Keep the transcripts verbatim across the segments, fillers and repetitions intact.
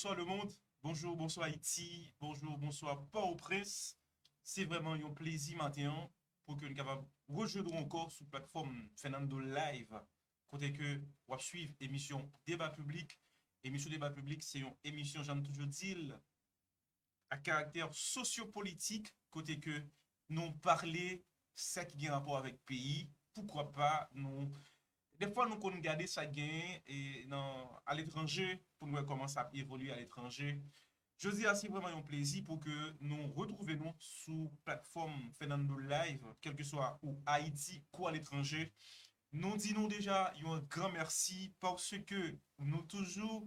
bonsoir le monde. Bonjour, bonsoir Haïti. Bonjour, bonsoir Port-au-Prince. Se vrèman yon plezi maten an pou ke nou kapab rejwenn nou ankò sou platfòm Fernando Live, kote ke w ap swiv emisyon Deba Piblik. Emisyon Deba Piblik, se yon emisyon, jan m toujou di l, a karaktè sosyopolitik, kote ke nou pale sa ki gen rapò avèk peyi, poukwa pa nou, defwa nou konn gade sa k genyen e nan, aletranje pou nou wè kòman sa ap evolye aletranje. Jodi a, se vrèman yon plezi pou ke nou retwouve nou sou platfòm Fernando Live, kèlkeswa ou Ayiti kou aletranje. Nou di nou deja yon gran mèsi paske nou toujou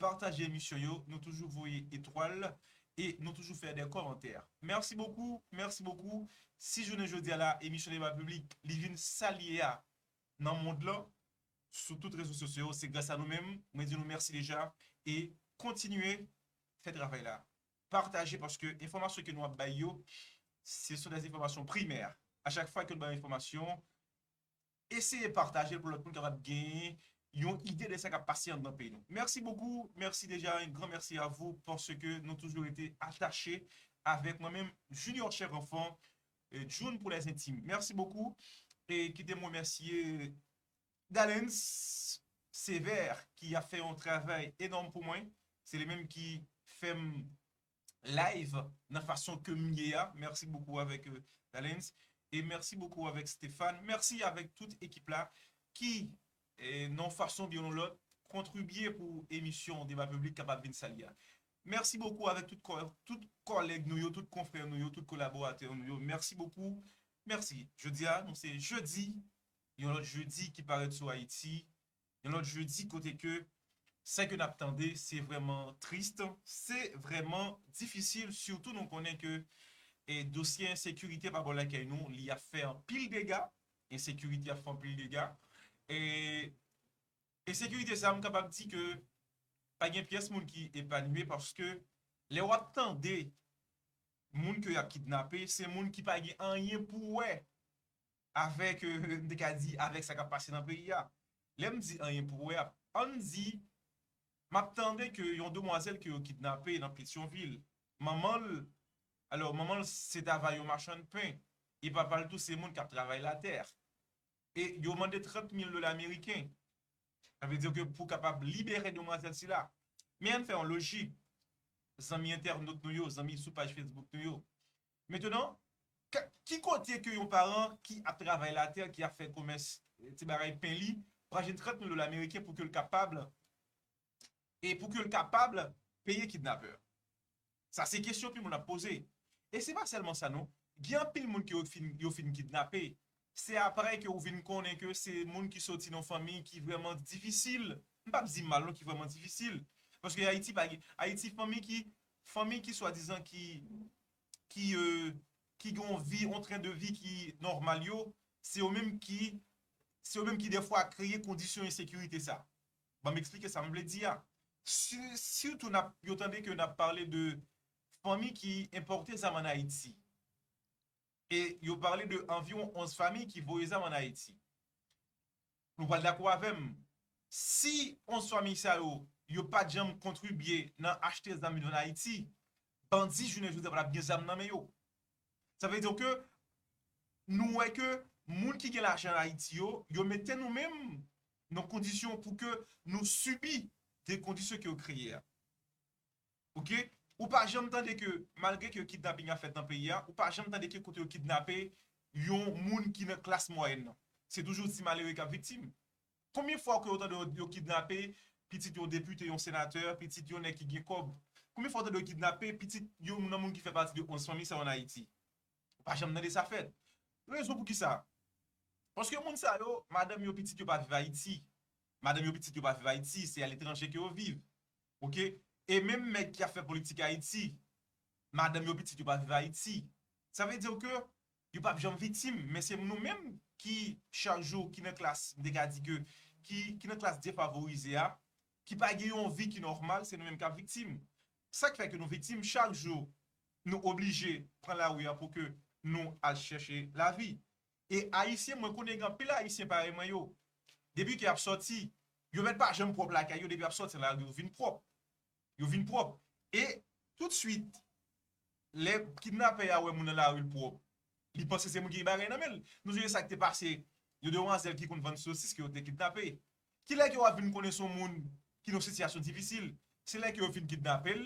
pataje emisyon yo, nou toujou voye etwal e nou toujou fè de kòmantè. Mèsi bokou, mèsi bokou. Si jounen jodi a la, emisyon Deba Piblik, li vin sa l ye a nan mond lan, sou tout rezo sosyo yo, se gras a nou menm. Mwen di nou mèsi deja e kontinye fè travay la. Pataje paske enfòmasyon ke nou ap bay yo, se sont des informations primaires. A chak fwa ke nou bay enfòmasyon, eseye pataje l pou lòt moun kapab genyen yon ide de sa k ap pase anndan peyi nou. Mèsi bokou, mèsi deja, un grand merci à vous paske nou toujou rete atache avèk mwen menm, Junior Chef Enfant, e June pour les intimes. Mèsi bokou. E kite m remèsye Dalens Sever ki ap fè yon travay enòm pou mwen. Se li menm ki fè m live nan fason ke m ye a. Mèsi bokou avèk, euh, Dalens. E mèsi bokou avèk Stéphane. Mèsi avèk tout ekip la ki, eh, nan yon fason byen yon lòt, kontribye pou emisyon Deba Piblik kapab vin sa l ye a. Mèsi bokou avèk tout kò-, tout kòlèg nou yo, tout konfrè nou yo, tout kolaboratè nou yo. Mèsi bokou. Mèsi. Jodi a, nou se jedi, yon lòt jedi ki parèt sou Ayiti. Yon lòt jedi kote ke sa ke n ap tande, se vrèman tris, se vrèman difisil, sitou nou konnen ke, e, dosye ensekirite pa bò lakay nou, li ap fè anpil dega, ensekirite ap fè anpil dega. E ensekirite sa, m kapab di ke pa gen pyès moun ki epanye paske lè w ap tande moun ke y ap kidnape, se moun ki pa gen anyen pou wè avèk, euh, m te ka di, avèk sa k ap pase nan peyi a. Lè m di anyen pou wè, ann di, m ap tande ke yon demwazèl ke yo kidnape nan Petyonvil, manman l, alò, manman l se ta va yon machann pen, e papa l tou se moun k ap travay latè. E yo mande trant mil dola ameriken. Sa vle di ke pou kapab libere demwazèl sila. Men ann fè yon lojik, zanmi entènot nou yo, zanmi sou paj Facebook nou yo. Mentenan, ka-, ki kote ke yon paran ki ap travay latè, ki ap fè komès, eh, ti bagay pen li, pral jwenn trant mil dola ameriken pou ke l kapab, e pou ke l kapab peye kidnapè? Sa se kesyon ke moun ap poze. E se pa sèlman sa non. Gen anpil moun ke yo fin, yo fin kidnape. Se apre ke ou vin konnen ke se moun ki soti nan fanmi ki vrèman difisil. M p ap di mal non, ki vrèman difisil. Paske Ayiti pa gen, Ayiti fanmi ki, fanmi ki swadizan ki, ki, euh, ki gen yon vi, yon tren de vi ki nòmal yo, se yo menm ki, se yo menm ki defwa kreye kondisyon ensekirite sa. Ban m eksplike sa m vle di a. Si, sitou n ap, yo tande ke n ap pale de fanmi ki enpòte zam ann Ayiti. E yo pale de anviwon onz fanmi ki voye zam ann Ayiti. Nou pral dakò avè m. Si onz fanmi sa yo, yo pa t janm kontribye nan achte zam yo ann Ayiti, bandi jounen jodi a pa t ap gen zam nan men yo. Sa vle di ke nou wè ke moun ki gen lajan Ayiti yo, yo mete nou menm nan kondisyon pou ke nou sibi de kondisyon ke yo kreye a. Oke? Ou pa janm tande ke, malgre ke kidnaping ap fèt nan peyi a, ou pa janm tande ke kote yo kidnape yon moun ki nan klas mwayèn nan. Se toujou ti malere k ap viktim. Konbyen fwa ke yo tande yo, yo kidnape pitit yon depite, yon senatè, pitit yon nèg ki gen kòb? Konbyen fwa w tande yo kidnape pitit yon nan moun ki fè pati de onz fanmi sa yo ann Ayiti? Ou pa janm tande sa fèt. Rezon pou ki sa? Paske moun sa yo, madanm yo, pitit yo pa viv Ayiti. Madanm yo, pitit yo pa viv Ayiti, se aletranje ke yo viv. Oke? E menm nèg ki ap fè politik Ayiti, madanm yo, pitit yo pa viv Ayiti. Sa vle di ke yo p ap janm viktim, men se nou menm ki chak jou, ki nan klas, m te ka di ke, ki, ki nan klas defavorize a, ki pa gen yon vi ki nòmal, se nou menm k ap viktim. Sa k fè ke nou viktim, chak jou, nou oblije pran lari a pou ke nou al chèche lavi. E Ayisyen, mwen konnen gen anpil Ayisyen parèy mwen yo. Depi ke y ap sòti, yo mèt pa janm pwòp lakay yo, depi y ap sòti nan lari, yo vin pwòp. Yo vin pwòp. E toutswit, lè kidnapè a wè moun nan lari l pwòp, li panse se moun ki gen bagay nan men l. Nou sonje sa k te pase, yon demwazèl ki konn vann sosis ke yo te kidnape. Kilè ke w ap vin konnen se yon moun ki nan sitiyasyon difisil? Se lè ke yo fin kidnape l,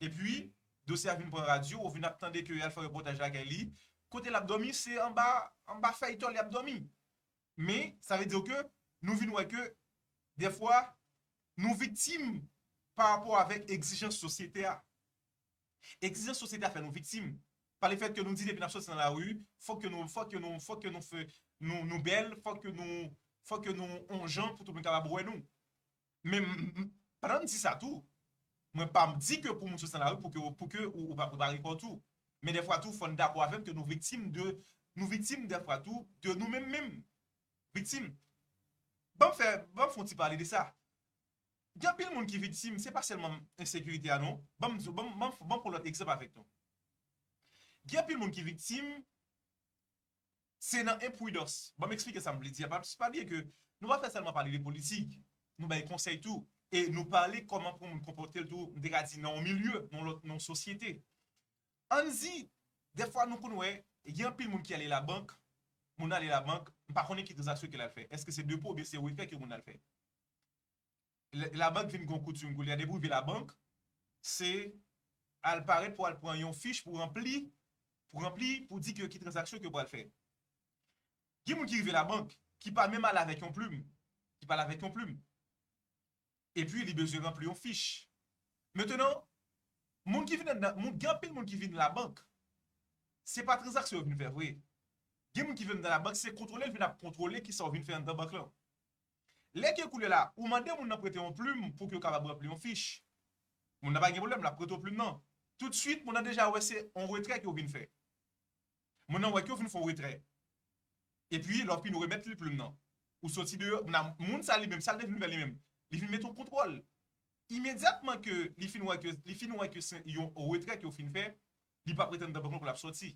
epi dosye a vin pran radyo, ou vin ap tande ke y al fè repòtaj lakay li. Kote l ap dòmi, se anba, anba fèy tòl li ap dòmi. Men, sa vle di ke nou vin wè ke, dèfwa, nou viktim pa rapò avèk egzijans sosyete a. Egzijans sosyete a fè nou viktim. Pa lefèt ke nou di depi n ap soti nan lari, fòk ke nou, fòk ke nou, fòk ke nou fè, nou, nou bèl, fòk ke nou, fòk ke nou on jan pou tout moun kapab wè nou. Men m- m- pandan m di sa tou, mwen pa m di ke pou moun soti nan lari pou ke, pou ke ou, ou pa prepare kò w tou. Men dèfwa tou, fò n dakò avè m ke nou viktim de, nou viktim dèfwa tou de nou menm menm. Viktim. Ban m fè, ban m fè yon ti pale de sa. Gen anpil moun ki viktim, se pa sèlman ensekirite a non. Ban m, ban m, ban m, ban m pran lòt egzanp avèk nou. Gen anpil moun ki viktim, se nan enpridans. Ban m eksplike sa m vle di a. Pa, pa bliye ke nou pa fè sèlman pale de politik. Nou bay konsèy tou. E nou pale kòman pou moun konpòte l tou, m te ka di nan yon milye, nan lòt, nan yon sosyete. Ann di, dèfwa nou konn wè, gen anpil moun ki ale labank, moun ale labank, m pa konnen ki tranzaksyon ke l al fè. Èske se depo oubyen se retrè ke moun al fè? La- Labank vin gon koutim koulye a, depi w rive labank, se al parèt pou al pran yon fich pou ranpli, pou ranpli, pou di ke ki tranzaksyon ke w pral fè. Gen moun ki rive labank, ki pa menm ale avèk yon plim, ki pa ale avèk yon plim. Epi li bezwen ranpli yon fich. Mentenan, moun ki vin anndan, moun, gen anpil moun ki vin labank, se pa tranzaksyon yo vin fè vre. Gen moun ki vin anndan labank, se kontwole l vin ap kontwole kisa w vin fè anndan bank lan. Lè ke koulye la, ou mande moun nan prete yon plim pou ke yo kapab ranpli yon fich. Moun nan pa gen pwoblèm, l ap prete w plim nan. Toutswit, moun nan deja wè se yon retrè ke w vin fè. Moun nan wè ke w vin fè yon retrè. Epi, lè w fin remèt li plim nan. Ou soti deyò, moun sa li menm, sa l te vin fè li menm? Li vin mete yon kontwòl. Imedyatman ke li fin wè ke, li fin wè ke se yon retrè ke w fin fè, li pa prete anndan bank lan pou l ap sòti.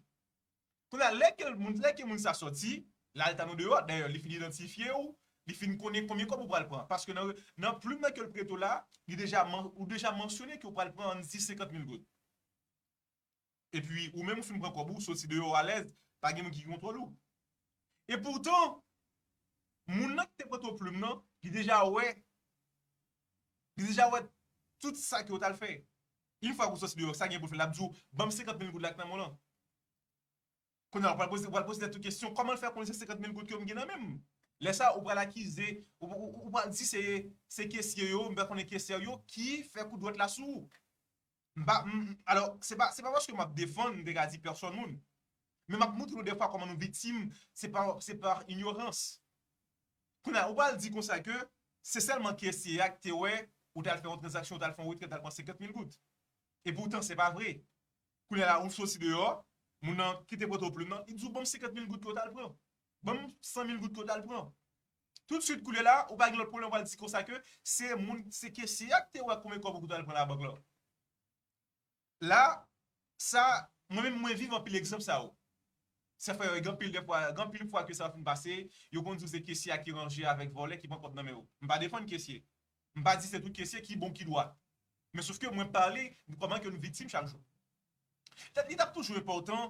Kounye a, lè ke moun, lè ke moun sa sòti, l al tann ou deyò, dayè, li fin idantifye w, li fin konnen konbyen kòb ou pral pran. Paske nan, nan plim nan ke l prete w la, li deja man- ou deja mansyone ke w pral pran, ann di, senkant mil goud. Epi, ou menm ou fin pran kòb ou, soti deyò alèz, pa gen moun ki kontwòl ou. E poutan, moun nan ki te prete w plim nan, li deja wè, li deja wè tout sa ke w t al fè. Yon fwa ke w soti deyò, sa gen pou l fè, l ap di w, ban m senkant mil goud la k nan men w lan. Kounye a, ou pral poze, ou pral poze tèt ou kesyon, kòman l fè konnen se senkant mil goud ke m gen nan men m? Lè sa, ou pral akize, ou, ou, ou pral di se, se kesye yo, m pa konnen kesye yo, ki fè kout dwèt la sou ou. M pa, m, m, alò, se pa, se pa paske m ap defann, m te ka di pèsòn moun. Men m ap montre nou dèfwa kòman nou viktim, se pa, se pa inyorans. Kounye a, ou pral di konsa ke se sèlman kesye a ki te wè ou t al fè yon tranzaksyon, ou t al fè yon retrè, ou t al pran senkant mil goud. E poutan, se pa vre. Kounye a la, ou soti deyò, moun nan ki te pote w plim nan, li di w, ban m senkant mil goud ke w t al pran. Ban m san mil goud ke w t al pran. Toutswit, kounye a la, ou pa gen lòt pwoblèm, ou pral di konsa ke se moun, se kesye a ki te wè konbyen kòb ou t al pran labank lan. La, sa, mwen menm, mwen viv anpil egzanp sa yo. Sa fè, gen anpil de fwa, gen anpil fwa ke sa fin pase, yo konn di w se kesye a ki ranje avèk vòlè ki pran kòb nan men yo. M pa defann kesye. M pa di se tout kesye ki bon, ki dwat. Men sòf ke mwen pale de kòman ke nou viktim chak jou. Li t ap toujou enpòtan,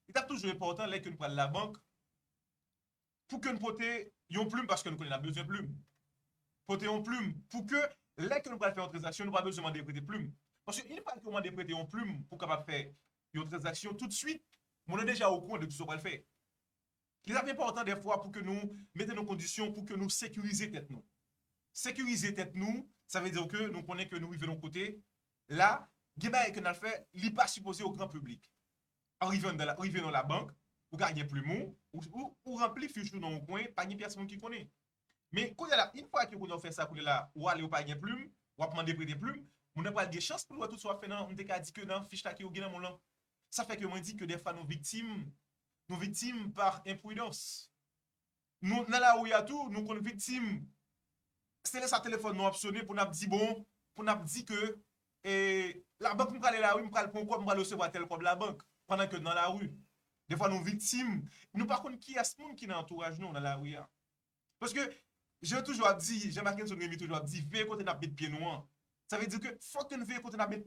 li t ap toujou enpòtan lè ke nou pral labank, pou ke n pote yon plim, paske nou konnen n ap bezwen plim. Pote yon plim, pou ke lè ke nou pral fè yon tranzaksyon, nou pa bezwen mande prete plim. Paske yon fwa ke w mande prete yon plim pou w kapab fè yon tranzaksyon, toutswit, moun nan deja okouran de tout sa w pral fè. Li t ap enpòtan dèfwa pou ke nou mete nan kondisyon pou ke nou sekirize tèt nou. Sekirize tèt nou, sa vle di ke nou konnen ke nou rive nan kote, la, gen bagay ke n al fè, li pa sipoze o gran piblik. An rive anndan la, rive nan labank, ou ka gen plim ou, ou, ou, ou ranpli fich ou nan yon kwen, pa gen pyès moun ki konnen. Men kounye a la, yon fwa ke kounye a w fè sa, kounye a la, ou ale, ou pa gen plim, w ap mande prete plim, moun nan pral gen chans pou l wè tout sa w ap fè nan, m te ka di ke nan fich la ke yo gen nan men w lan. Sa fè ke mwen di ke dèfwa nou viktim, nou viktim pa enpridans. Nou, nan lari a tou, nou konn viktim. Se lè sa telefòn nou ap sonnen pou n ap di, bon, pou n ap di ke, e, labank m prale la wi, m pral pran yon kòb, m pral resevwa tèl kòb labank, pandan ke nan lari. Dèfwa nou viktim, nou pa konn kiyès moun ki nan antouraj nou nan lari a. Paske, jan toujou ap di, jan Mackenson Remy toujou ap di, veye kote n ap met pye nou an. Sa vle di ke fòk ke n veye kote n ap met